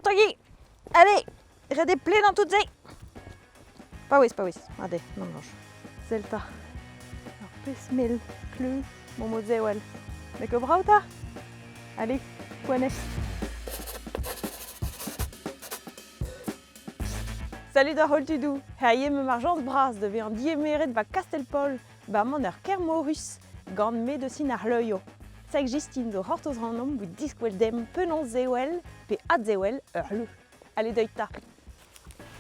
Tanguy Allez, ret eo plenañ tout se Paouez, paouez. Mat eo, non, non. Sell 'ta. Ur pezh mell kleuz, momo zewel. N'eo ket brav 'ta Allez, poent Salut da holl tudoù Hiziv emañ ar chañs bras da vezañ digemeret 'ba Kastell-Paol 'ba maner Kermorus gant medesin ar c'hleuioù. Saig Justin zo c'hortoz ac'hanomp 'vit diskwel demp penaos zewel pe adzewel ur c'hleuz. Allez deuit 'ta.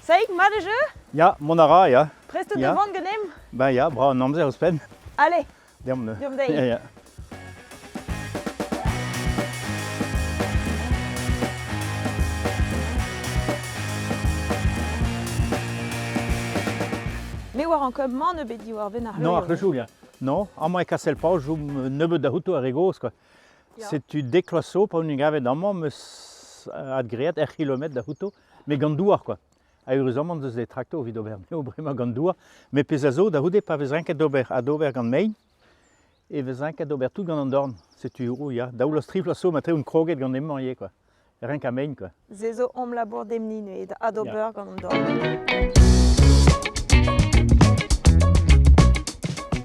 Saig, mat eo jeu Ya, mont a ra, ya. Prest out Ya. da vont ganemp Ben ya, brav an amzer ouzhpenn. Allez, Deomp neuze. deomp dezhi. Ya, ya. Me oar encore mann ebet diwar-benn ar Non, ar c'hleuioù. c'hleujoù, ya. Non, amañ e Kastell-Paol 'chom nebeut da c'houto ar re gozh, quoi. Ya. Setu dek vloaz zo, pa on gavet amañ, 'm eus adgraet ur c'hilometr da c'houto, met gant douar, quoi. Eüruzamant eus des traktour evit ober eo bremañ gant douar. Met pezh a zo da c'houde pa vez renket d'ober adober gant mein, e vez renket d'ober tout gant an dorn. Setu oh ya, daou vloaz, tri vloaz zo ma on kroget gant hemañ ivez quoi. Renk ha mein quoi. Se zo hom labour demp-ni neuze, adober gant an dorn.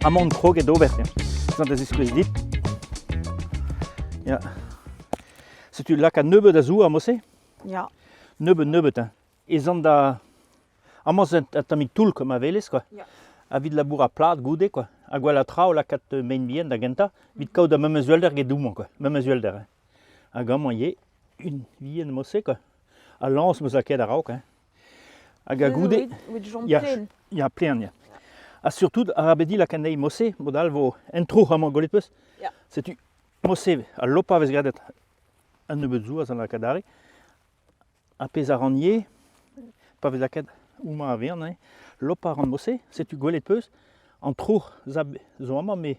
Amañ on kroget d'ober, tiens. Zan da ziskouez dit. Ya. Setu lakaat nebeut a zour mod-se. Ya. Nebeut, nebeut, hein. Ez an da... Amañ zo un tammig toull ma welez, quoi. Ya. Ha 'vit labourat plat goude, quoi. Ha gwellañ tra o lakaat mein bihan da gentañ, 'vit kaout ar memes uhelder get homañ, quoi. Memes uhelder, hein. Hag amañ ivez, un vihan mod-se, quoi. Ha lañs 'm eus lakaet a-raok, hein. Hag a goude... Evit chom Ya, plen. ya, plein, ya. Ha surtout, arabat dit lakaat anezhi mod-se, mod all 'vo un troc'h amañ gwelet 'peus. Ya. Setu mod-se, al lopañ 'vez graet un nebeud zo a zan lakaat arre. Ar pezh a ran ivez, pa vez lakaet homañ a-vezañ hein, lopañ a ran mod-se, setu gwelet 'peus, an troc'h zo amañ met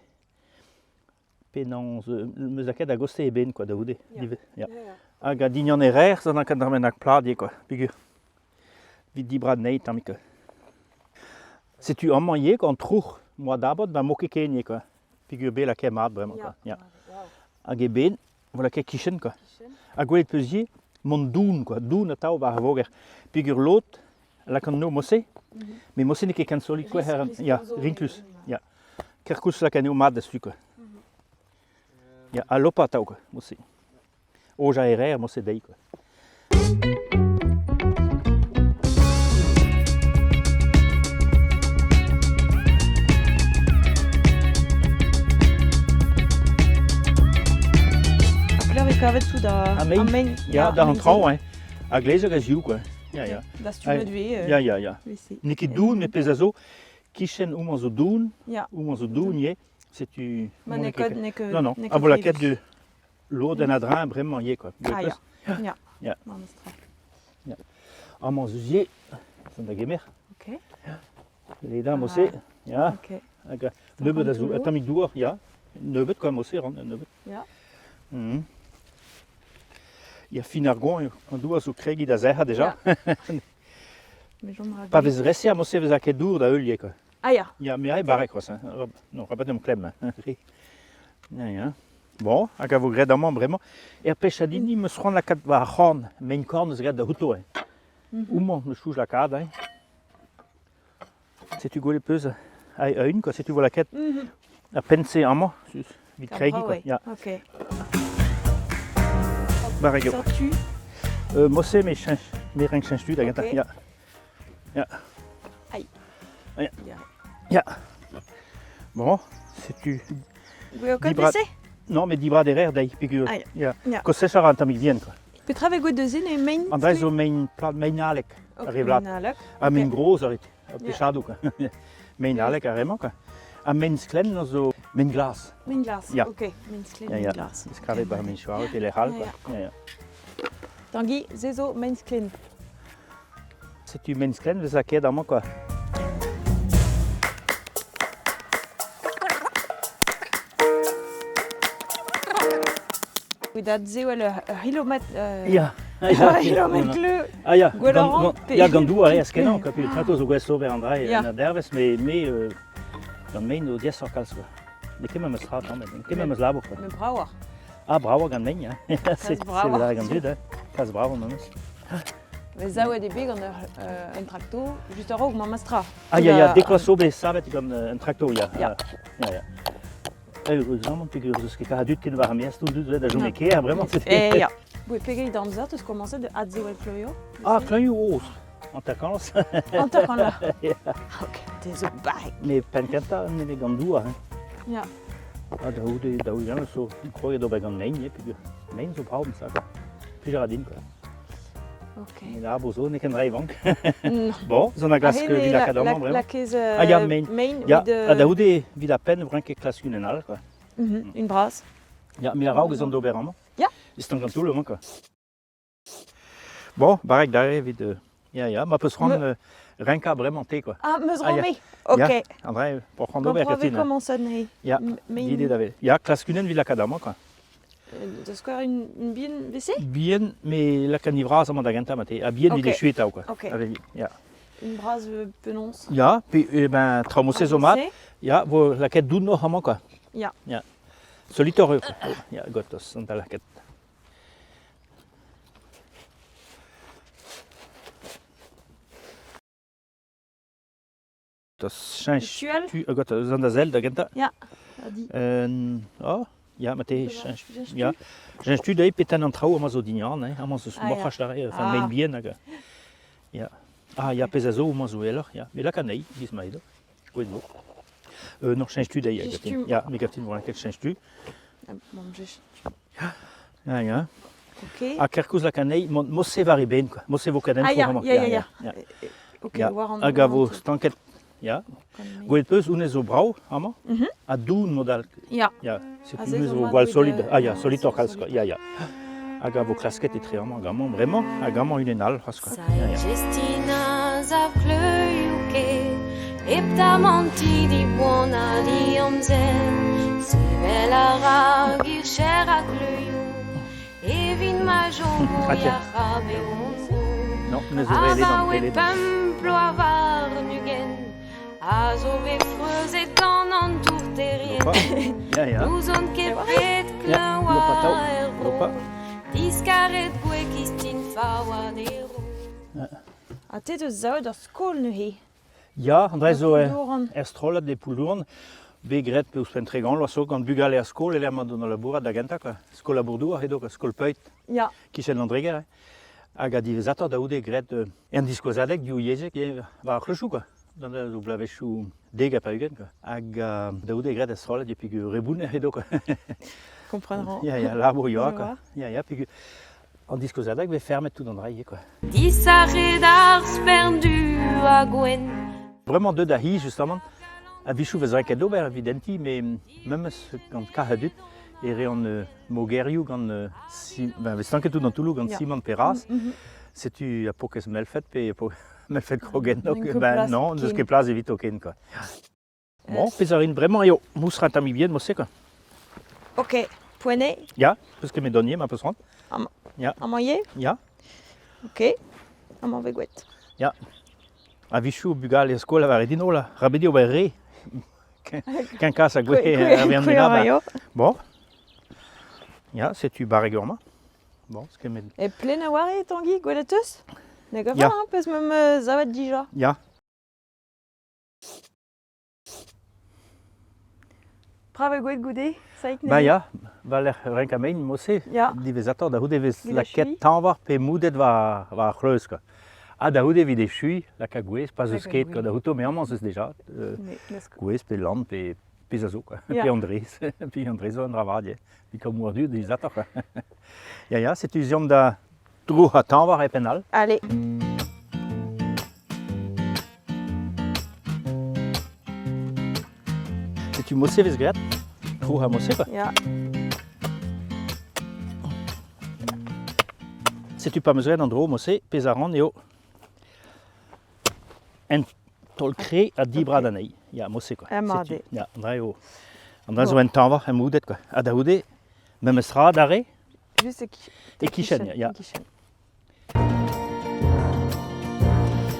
penaos 'm eus lakaet a-gostez e benn quoi da c'houde. Ya. Ya. Hag a dignan e rer, zan lakaat dra bennak plat ivez quoi, peogwir evit dibrad anezhi tammig quoi. Setu amañ ivez an troc'h 'moa dabot, ba 'mo ket ken ivez quoi, peogwir bet lakaet mat bremañ quoi. Ya. Ya. Hag e benn, Voilà ket kichen quoi. Ha gwelet peus ivez mont doun quoi, doun atav war ar voger. Peogwir lod lakaont anezho mod-se, met mod-se n'eo ket ken solut quoi. Ya, rinklus. Ya. Kerkoulz lakaat anezho mat da su quoi. Ya, ha lopañ atav quoi, mod-se. Oja e reer mod-se dezhi quoi. Pelec'h vez kavet tout ar mein? Ya, da an traoñ, hein. A gleiz hag a ziv, quoi. Ya, ya. Dastumet vez. Ya, ya, ya. N'eo ket doun, met pezh a zo, kichen homañ zo doun, homañ zo doun ivez, setu... Ma n'eo ket... n'eo ket... Non, non, a vo lakaet du lodenn a-dreñv bremañ ivez, quoi. Ah, ya. Ya. Ya. Memes tra. Ya. Amañ zo ivez, da gemer. Ok. Ledañ mod-se, ya. Ok. Hag nebeut a zo, un tammig douar, ya. Nebeut quoi, mod-se ran, nebeut. Ya. Mm. Ya, fin ar goañv, an douar zo kregiñ da sec'hañ deja. Pa vez reser, mod-se vez lakaet dour da heul ivez, quoi. Ah ya. Ya, me eo barrek c'hoazh, hein. Non, rabat deomp klemm. Hein. Ya, ya. Bon, hag a vo graet amañ bremañ. Er pechadini 'm eus c'hoant lakaat war ar c'horn, mein korn eus graet da c'houto, hein. Homañ 'm eus soñj lakaat, hein. Setu gwelet 'peus a-eeun, quoi. Setu vo lakaet ar penn-se amañ, evit kregiñ, quoi. Ya. Ok. Barrek eo. Seurt-tu Mod-se me cheñch, me renk cheñch tu da gentañ. Ok. Ya. Ya. Aïe. Ya. Ya. Ya. Bon, setu Gweo ket Dibra- se Non, mais dibra derer dezhi, peogwir. Ah, ya. Ya. Ya. Kostez a ra un tammig bihan, quoi. Petra vez gwelet deus e mein An dra zo mein plat mein alek, ar re vlat. Mein alek. Ha mein gros a rit, ar Ya. pechadoù, quoi. Mein alek ar re-mañ, quoi. Ha mein sklenn zo mein glas. Mein glas, Ya. ok. Mein sklenn, Ya, mein ya. glas. Skavet bar mein choaret e lec'h all, quoi. Ya, Ya, ya. Tanguy, se zo mein sklenn. Setu mein sklenn vez lakaet amañ, quoi. Dat zewel ur c'hilometr Ya. ur c'hilometr kleu. Ah ya, Gwell gant, a gant, pe- ya, gant douar aes kenañ, quoi. Puis trato zo gwell ober an dra Ya. en dervezh, mais me euh, gant mein zo diaesoc'h kalz, quoi. N'eo ket memes tra tamm, n'eo ket memes labour, quoi. Mais bravoc'h. Ah, bravo gant mein, hein. C'est bravo. c'est gant dud, hein. Kalz bravo memes. Vez zaouet eo bet gant ur, un trakto just a-raok memestra. Ah ya, ya, dekloaz zo bet savet gant un trakto, ya. Ya. Ya, ya. Heureusement, peogwir eus ket a dud ken war ar maez, tout dud da chom e kêr, bremañ. Eh ya. Boe pegeit amzer teus komañset da adsevel kleurioù? Ah, kleurioù roz. Hanter-kant. Hanter-kant là. Ya. Ok, te zo barrek. Mais penn kentañ, nemet gant douar. Hein. Ya. Ah, da houde, da houde, zo kroget ober gant mein, peogwir mein zo brav, ça, quoi. Plij a ra din, quoi. Ok. Met ar zo n'eo ket an dra vank. Non. Bon, zon a glask Aze, evit la, lakaat la, amañ bremañ. la kez Ah ya, mein. mein Ya, evit, ha da houde evit ar penn e ket klask unan all, quoi. Un bras. Ya, met a-raok ez an d'ober amañ. Ya. Stank an toull amañ, quoi. Bon, barrek dare evit... ya, ya, ma peus c'hoant renkañ bremañ te, quoi. Ah, meus Ah, ya. romet. Ok. Ya, an dra pour c'hoant d'ober, Gant Catherine. komañset neuze. Ya, Mein, L'idée d'avait. Ya, klask unan evit lakaat amañ, quoi. Da skouer une bien WC? Bien, mais lakaat ni vras amañ da gentañ, ma te. Ha bien evit Ok. echuet atav, quoi. Ok. Avec, ya. Une bras penaos? Ya, pe, eh ben, traoù mosse zo mat. Ya, vo lakaet dounoc'h amañ, quoi. Ya. Ya. Solitor eo, quoi. Ya, gotos, an da lakaet. Da cheñch Tual? tu got eus an da sell da gentañ. Ya, a di. Oh, ya, ma te cheñch. Ya. Cheñch tu dezhi petan an traoù amañ zo dignan, hein. Amañ zo Ah, ya. moc'hach d'ar enfin Ah. mein bihan hag. Ya. Ah, ya, pezh a zo amañ zo eloc'h, ya. Me lak anezhi, giz ma edo. Gouez vo. Non, cheñch tu dezhi, Cheñch gatin. tu. Ya, me gatin vo ket cheñch tu. Ah, bon, je- Ya, ya. Ok. Ha kerkoulz lak anezhi, mont mosse war e benn, quoi. Mosse vo ket Ah, ya, amañ. ya, ya, ya. ya. Ok, Ya. war an... Hag a war vo an stanket, ya. gant me. Gwelet peus, honnezh zo brav amañ, ha doun mod-all. Ya. Ya, setu Ah, se honnezh zo zo mat gwall evit, solid. Ah ya, solitoc'h kalz, quoi. Ya, ya. Hag a vo klasket etre amañ hag amañ, bremañ, hag amañ unan all c'hoazh, quoi. Ya, ya. Jestina zav kleuioù ket, hep damanti diboan ha diamzer. Sevel a ra gircher a kleurioù, evit ma chomo Ah, tiens. yac'h a beon bro. Non, honnezh zo re ledan, re Abaoe ledan. pemp bloaz warn-ugent, a zo bet freuzet gant an tourterien. Lopa. Ya, ya. N'ouzon ket pet Ya, kleñv lopa tav. oa er vro. Lopa. Diskaret gwez kistin fa oa dero. Ha te deus zaouet ur skol neuze? Ya, an dra zo Pouldoran. er strollad e Pouldouran, bet graet pe ouzhpenn tregont vloaz zo gant bugale ar skol, e-lec'h ma dont labourat da gentañ, quoi. Skol Labour-Douar edo, quoi, skol Peuit, Ya. kichen Landreger, hein. Hag a diwezhatoc'h da c'houde graet un diskouezadeg div yezhek ivez war ar c'hlochoù, quoi. Gant zo bloavezhioù dek ha pa-ugent, quoi. Hag da c'houde graet ar strollad e peogwir re bounner edo, quoi. Kompren Ya, ya, labour ya, Je quoi. vois. Ya, ya, peogwir an diskouezadeg vez fermet tout an dra ivez, quoi. Disaret ar spern du ha gwenn. Bremañ deuet da hi, justement, a-wechoù vez ket d'ober evit enti, met memes gant kar a dud, e reont mogerioù gant si, ben, vez stanket tout an toulloù gant Ya. simant pe raz. Setu a pokez melfet pe po melfet krogennog, N'eus ket ben plas non, n'eus ken. ket plas evito ken, quoi. Bon, pezh a rin bremañ eo, mous ra tamm bien, mosse, quoi. Ok, poennet, Ya, peus ket me donnier, ma peus c'hoant. amañ ivez? Ya, Ok, amañ vez gwet. a-wechoù bugale er skol a var din, oh là, rabedi ober re. Ken kas a gwe, a vern Kwe mena, ba. eo. Bon. Ya, setu barrek ur ma. Bon, ce ket met... E plen a war eo, Tanguy, gwelet eus? Ne gav Ya. hein, peus meum zavet dija. Ya, Brav eo gwelet goude, saik ba ya, va lec'h renk a mein, mosse. Ya. Diwezhatoc'h da c'houde vez Evit lakaet achuiñ. tañvoc'h pe moudet war, war ar c'hleuz, quoi. Ha da c'houde evit echuiñ, laka gwez, pas eus Laka ket, gwez. quoi, da c'houto, me amañ eus deja. N'eus ket. Gwez pe lann pe pezh a zo, quoi. Ya. Pe an drez, pe an drez zo an dra vat, ya. Pe kaout war du diwezhatoc'h, quoi. Ya, ya, setu ziom da dro ha tañvoc'h e penn all. Allez. Setu mosse vez graet, tro ha mosse, quoi. Ya. Setu pa meus graet an dro mosse, pezh a ran eo en taol kre ha dibrad anezhi. Ya, mosse, quoi. Ha mat Setu, eo. ya, an dra eo. An dra zo en tañvoc'h, en moudet, quoi. Ha da c'houde, memes tra d'arre, Juste e, E kichen, ya. E kichen.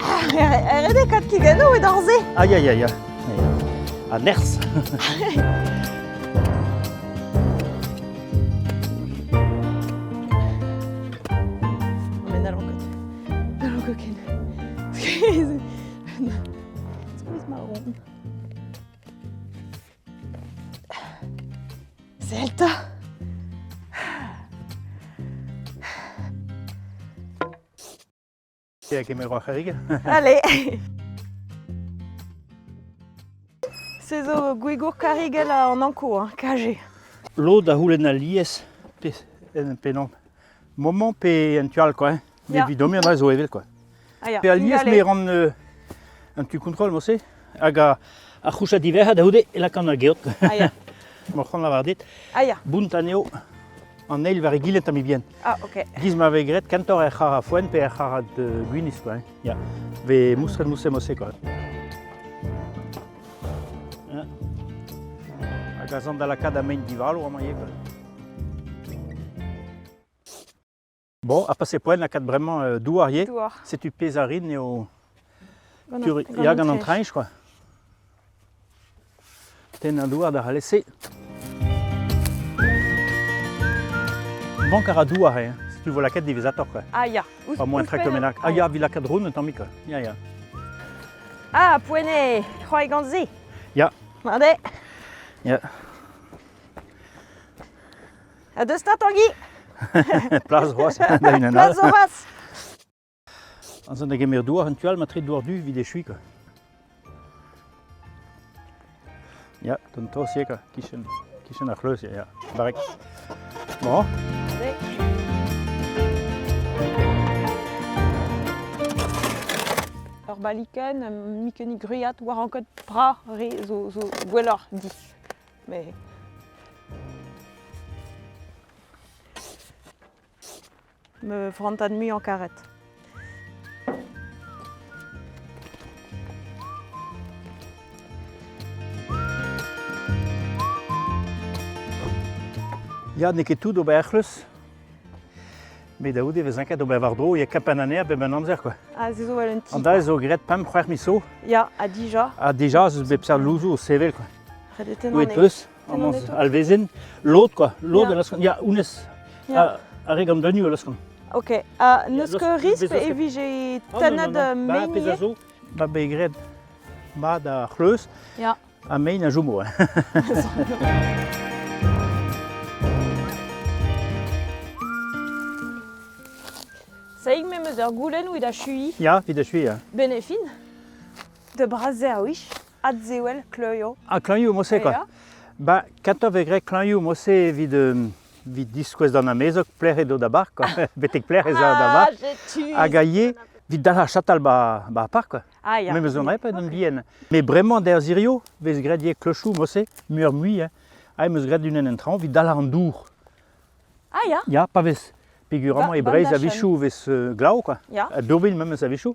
Ah, ret eo kat kigennoù e d'ar se. Ah, ya, ya, ya. Ya, ya. Ha nerzh. Men N'hallon ket. N'hallon ket ken. Skuizh. Skuizh marv on. Sell 'ta! Te a kemer ar c'harrigell? Allez! Se zo gwegour karrigell an Ankou, hein, KG. Lod a c'houlenn alies pe, pe non, moment pe en tu all quoi. Hein. Ya. Evit ober an dra zo evel quoi. Ah ya, Pe alies ingale. me ran un tu kontrol mo-se hag ar c'houchad diverrañ da c'houde e lakaan ar geot. Ah ya. M'oc'h c'hoant lavar dit, Ah ya. bount anezho an eil war egile tamm bien. Ah ok. Giz ma vez graet kentoc'h er c'har a foenn pe er c'harad gwinizh quoi. Hein. Ya. Vez moustret mouse mouse quoi. Hein. Hag a zan da lakaat amein divalo amañ ivez quoi. Bon, ha pase poent lakaat bremañ douar ivez. Douar. Setu pezh a rin eo Gant tur ar, ya gant gant an an traezh. traeñch quoi. Tenn an douar da c'hallese. Mank a ra douar eo. Setu vo lakaet diwezhatoc'h quoi. Ah ya. Ouzh, Pas moins un tracteur ouzhpenn- bennak. Ah ya, vi lakaat ront un tammig quoi. Ya ya. Ah, poent eo c'hoari gant se. Ya. Mat eo. Ya. Ha deus 'ta Tangi. Plas c'hoazh da unan all. Plas zo c'hoazh. An da gemer douar en tu all, matre douar du evit echuiñ quoi. Ya, ton toz eo quoi, kichen, kichen ar c'hleuz, ya, barrek. Bon. Ur balikenn, mikennig gwriat war an kod pra re zo, zo gwelloc'h di. Mais Me frantad muiañ karet. Ya, n'eo ket tout ober c'hleuz. Met da goude e vez anket ober war-dro, ya kap an anezhañ bep an amzer quoi. Ah, se zo vel un ti. An da zo graet pemp c'hwec'h miz zo. Ya, ha dija. Ha dija ez eus bep seurt louzoù o sevel quoi. Ret eo tennañ Gouet anezhi. peus, Tennañ amañ anezhi. alvezenn, lod quoi, lod Ya. a laoskan. Ya, honnezh, Ya. ar re gant deunioù a laoskan. Ok. Ha n'eus Ya, ket risk bez eus e ket. vije Oh, non, tennet non, non. Ba, pezh a mein zo, ba bet graet mat ar c'hleuz, Ya. ha mein a chomo. Hein. Saïg me 'm eus ur goulenn evit achuiñ. Ya, evit achuiñ, ya. Benefin de bras-zerwich, adzewel, kleuio. Ah, klañioù mosse quoi. Ya. Ba, kentoc'h vez graet klañioù mosse evit, evit diskouez d'an amezeg plec'h edo da bark, quoi. Betek plec'h ez a da Ah, bark. jetu. Hag a ivez, evit dalc'h ar chatal ba, ba ar park, quoi. Ah, ya. Me 'meus an pa d'an bihan. Mais bremañ der zirio, vez graet ivez klochoù mosse, muioc'h-mui, hein. Ah, em eus graet unan en traoñ evit dalc'h an dour. Ah, ya. Ya, pa vez peogwir amañ e Breizh a-wechoù vez glav, quoi. Ya. Ha dourbil memes a-wechoù.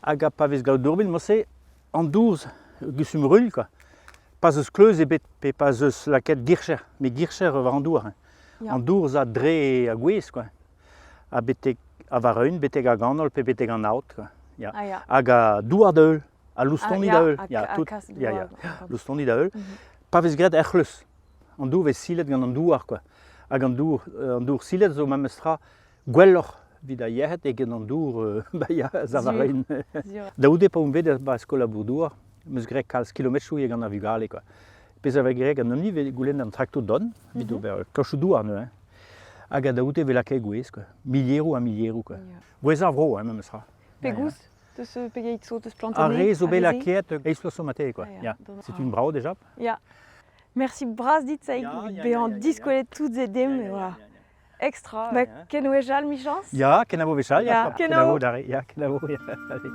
Hag pa vez glav dourbil, mosse, an dour gusum ruilh, quoi. Pas eus kleuz ebet pe pas eus lakaet gircher, met gircher war an douar. Hein. Ya. An dour za dre a gwez, quoi. Ha betek a war-eeun, betek ar ganol pe betek an aod, quoi. Ya. Ah, ya. Hag a douar da heul, a loustoni ah, da heul. Ha, Ya, ha tout. kas Ya, ya. douar. Loustoni da heul. Mhm. Pa vez graet er c'hleuz, an dour vez silet gant an douar, quoi. Hag an dour, an dour silet zo memes tra gwelloc'h evit ar yec'hed eget an dour ba ya, za Sur. war-eeun. Sur. Da goude pa on bet ba skol labour-douar, 'm eus graet kalz kilometroù ivez gant ar vugale, quoi. Pezh a vez graet gant an vez goulenn an traktour don, evit Mhm. ober klochoù-douar neuze. Hein. Hag a da goude vez lakaet gwez, quoi. Milieroù ha milieroù, quoi. Ya. Gwez ar vro, hein, memes tra. Pegoulz deus pegeit zo deus plantet Ar re zo bet ar re-se? lakaet eizh vloaz zo mat-eo, quoi. Ah, ya. Ya. Don- C'est une bravo déjà. Ya. Merci bras dit, Saïg, Ya, evit ya, ya, bezañ ya, ya, diskouezet tout se dem, Ya, ya, voilà. ya, ya, Extra. Ya. Ba, kenwechall, michañs Ya, kenavo wechall, ya, Ya, kenavo. kenavo, d'arre. Ya, kenavo, ya. Allez.